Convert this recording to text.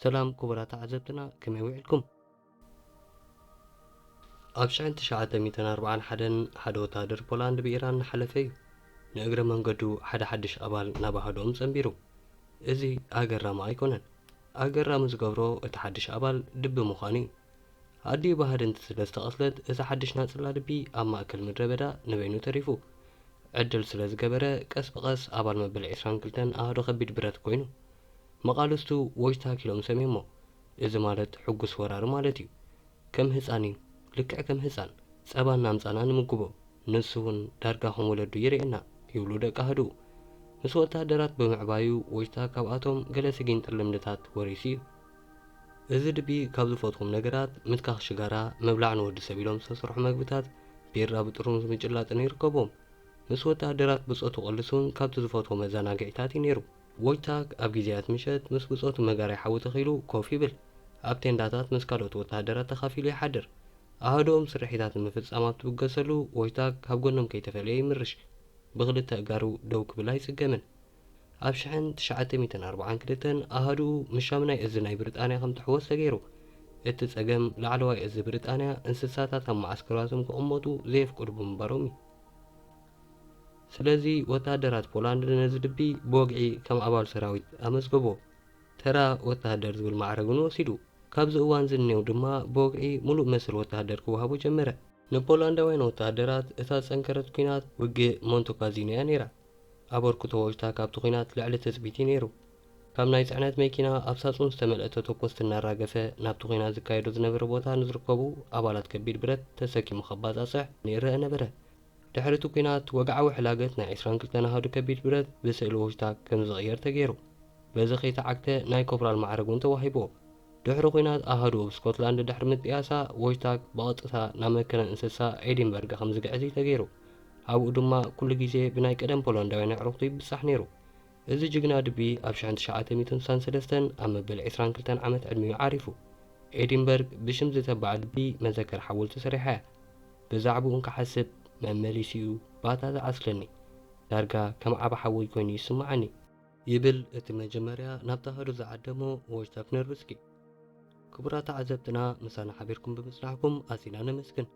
ሰላም ክቡራት ተዓዘብትና፣ ከመይ ውዒልኩም? ኣብ ሽሕን ትሽዓተ ሚእትን ኣርባዓን ሓደን ሓደ ወታሃደር ፖላንድ ብኢራን እናሓለፈ እዩ ንእግረ መንገዱ ሓደ ሓድሽ ኣባል ናብ ኣሃዶኦም ጸንቢሩ። እዚ ኣገራሚ ኣይኮነን። ኣገራሚ ዝገብሮ እቲ ሓድሽ ኣባል ድቢ ምዃኑ እዩ። ኣዲኡ ብሃድንቲ ስለ ዝተቐትለት፣ እዚ ሓድሽ ናጽላ ድቢ ኣብ ማእከል ምድረ በዳ ንበይኑ ተሪፉ። ዕድል ስለ ዝገበረ፣ ቀስ ብቐስ ኣባል መበል ዕስራን ክልተን ኣሃዶ ከቢድ ብረት ኮይኑ። መቓልስቱ ዎጅታክ ኢሎም ሰምዮሞ። እዚ ማለት ሕጉስ ወራሪ ማለት እዩ። ከም ህጻን እዩ። ልክዕ ከም ህጻን። ጸባ እናምጻና ንምግቦ። ንሱ እውን ዳርጋ ከም ወለዱ ይርእየና፣ ይብሉ ደቂ ኣሃዱኡ። ምስ ወተሃደራት ብምዕባዩ፣ ዎጅታክ ካብኣቶም ገለ ስጊንጥር ልምድታት ወሪሱ እዩ። እዚ ድቢ ካብ ዝፈትዎም ነገራት፣ ምትካኽ ሽጋራ፣ ምብላዕ ንወዲ ሰብ ኢሎም ዝተሰርሑ መግብታት፣ ቢራ ብጥርሙዝ ምጭላጥን ይርከብዎም። ምስ ወተሃደራት ብጾቱ ቅልስ እውን ካብቲ ዝፈትዎ መዘናግዒታት እዩ ነይሩ። ዎጅታክ ኣብ ግዜያት ምሸት ምስ ብጾቱ መጋርያ ሓዊ ተኺሉ ኮፍ ይብል። ኣብ ቴንዳታት ምስ ካልኦት ወተሃደራት ተኻፊሉ ይሓድር። ኣሃዶኦም ስርሒታት ንምፍጻም ኣብ ትብገሰሉ፣ ዎጅታክ ካብ ጎኖም ከይተፈለየ ይምርሽ። ብኽልተ ኣእጋሩ ደው ክብል ኣይጽገምን። ኣብ ሽሕን ትሽዓተ ሚእትን ኣርባዓን ክልተን ኣሃዱኡ ምስ ሻምናይ እዚ ናይ ብሪጣንያ ከም ትሕወስ ተገይሩ። እቲ ጸገም፣ ላዕለዋይ እዚ ብሪጣንያ እንስሳታት ኣብ መዓስከራቶም ክቕመጡ ዘየፍቅዱ ብምንባሮም እዩ። ስለዚ ወተሃደራት ፖላንድ ነዚ ድቢ ብወግዒ ከም ኣባል ሰራዊት ኣመዝገቦ። ተራ ወተሃደር ዝብል ማዕረግ እውን ወሲዱ። ካብዚ እዋን እዚ ንኔው ድማ ብወግዒ ሙሉእ መስል ወተሃደር ክወሃቦ ጀመረ። ንፖላንዳውያን ወተሃደራት እታ ዝጸንከረት ኲናት ውግእ ሞንቶ ካዚኖ እያ ነይራ። ኣበርክቶ ዎጅታክ ኣብቲ ኲናት ልዕሊ ትጽቢት እዩ ነይሩ። ካብ ናይ ጽዕነት መኪና ኣብ ሳጹን ዝተመልአ ተተኮስቲ እናራገፈ ናብቲ ኲናት ዝካየዶ ዝነበረ ቦታ ንዝርከቡ ኣባላት ከቢድ ብረት ተሰኪሙ ከባጻጽሕ ይረአ ነበረ። ድሕሪ እቲ ኲናት ወግዓዊ ሕላገት ናይ ዕስራን ክልተን ኣሃዱ ከቢድ ብረት ብስእሊ ዎጅታክ ከም ዝቕየር ተገይሩ። በዚ ከይተዓግተ ናይ ኮፕራል ማዕረግ እውን ተዋሂብዎ። ድሕሪ ኲናት ኣሃዱ ኣብ ስኮትላንድ ድሕሪ ምጥያሳ፣ ዎጅታክ ብቐጥታ ናብ መከነ እንስሳ ኤዲንበርግ ከም ዝግዕዝ እዩ ተገይሩ። ኣብኡ ድማ ኩሉ ግዜ ብናይ ቀደም ፖላንዳውያን ኣዕሩኽቱ ይብጻሕ ነይሩ። እዚ ጅግና ድቢ ኣብ ሽሕን ትሽዓተ ሚእትን ስሳን ሰለስተን ኣብ መበል ዕስራን ክልተን ዓመት ዕድሚኡ ዓሪፉ። ኤዲንበርግ ብሽም ዝተባዕ ድቢ መዘከር ሓወልቲ ሰሪሓ እያ። ብዛዕባኡ እንክሓስብ መመሊሲኡ ባታ ዝዓስለኒ። ዳርጋ ከም ዓቢ ሓወይ ኮይኑ ይስምዓኒ። ይብል እቲ መጀመርያ ናብቲ ኣሃዱ ዝዓደሞ ዎጅታክ ነርብስኪ። ክቡራት ተዓዘብትና፣ ምሳና ሓቢርኩም ብምጽናሕኩም ኣዚና ነመስግን።